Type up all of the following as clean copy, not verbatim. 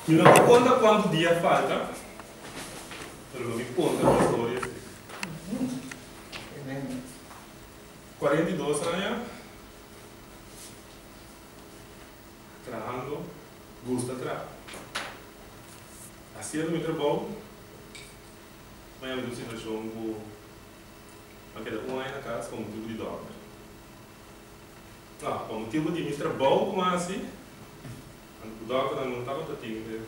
Mi no ta konta kuantu dia falta, pero lo mi konta mi historia si. 42 aña trahando, gusta traha. Hasiendo mi trabou, mi a yega den un situashon ku mi a keda un aña na kas pa motibu di dòkter. No, pa motibu di mi trabou ku mi a hasi, anto ku dòkternan no tabata tin e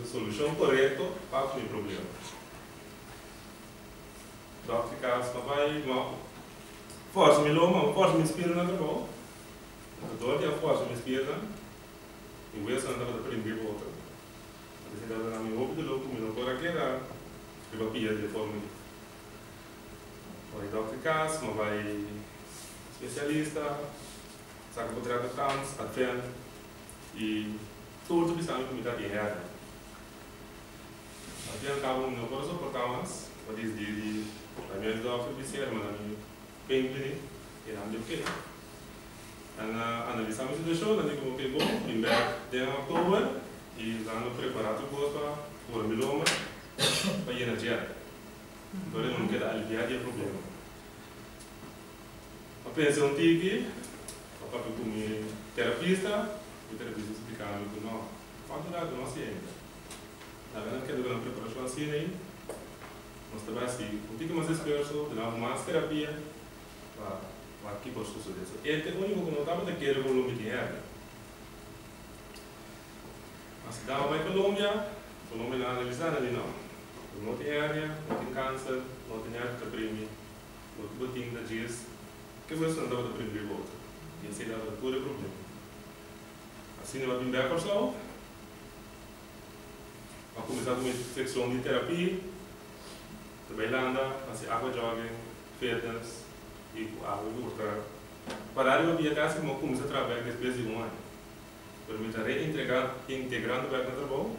solushon korekto pa ku mi problema. Dòkter kas pa bai, no fòrsa mi loma, no fòrsa mi spirnan na trabou. Anto dor di a fòrsa mi spirnan, mi wesonan tabata prindi riba otro. Anto esei tabata na mi hopi doló ku mi no por a keda riba pia di e forma ei. Bai dòkter kas, mi a bai spesialista, saka potrèt di tans, advènt i tur ta bisa mi ku mi ta di hernia. Al fin al cabo mi no por a soportá mas, pa disdí di bai mes dòkter bis'é el manda mi pain clinic i nan di oke. Nan a analisá mi situashon, nan di ku oke bon, bin bèk den òktober i nan lo prepará tur kos pa pone mi lomba pa yena djèt. Dor e no keda aliviá di e problema. A pensa un tiki, a papia ku mi terapista, mi terapista splika mi ku no, kuantu rato no hasi ainda. Laga nan keda ku nan preparashon asina ei, nos ta bai hasi un tiki mas esfuerso, duna bo mas terapia pa wak ki por sosodé. So e ta e úniko ku no tabata kere ku lo mi tin hèrda. Mas si dama bai Colombia, Colombia nan analisá nan di no, bo no tin hernia, no tin kanser, no tin nèt ku ta primi, loke bo tin ta djis ke wesonan tabata primi riba otro i esei tabata tur e problema. Asina bo a bin bèk Kòrsou. A kuminsá ku mi sekshon di terapia, ta bai landa, hasi aqua jogging, fitness i ku awe ku ta pará riba bia kasi mi a kuminsá traha bèk despues di un aña. Pero mi ta reintegrá integrando bèk na trabou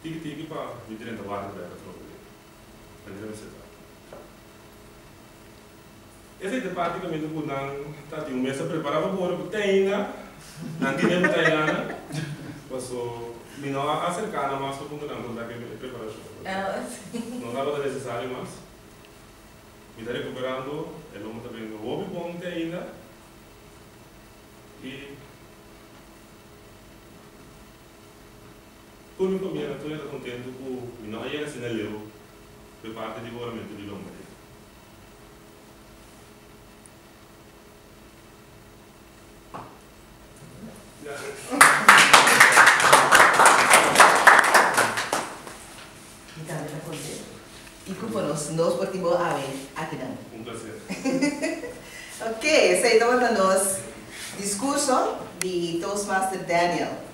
tiki tiki pa mi drenta warda bèk atrobe den manera mi seta. Esei ta práktikamente ku nan ta tin un mesa prepará pa bora ku te ainda nan tine ku ta ayana paso mi no a aserká nan mas pa puntra nan kon ta ke e preparashon no tabata nesesario mas. Mi ta rekuperando, e lomo ta bini hopi bon te ainda i tur mi famia nan tur ta kontentu ku mi no a yega asina leu ku e parti di boramentu di lomba ei. Mi tambe ta contento. Y cu por nos, nos por tin bo awe akinan. Un placer. Ok, esey tabata nos discurso di Toastmaster Daniel.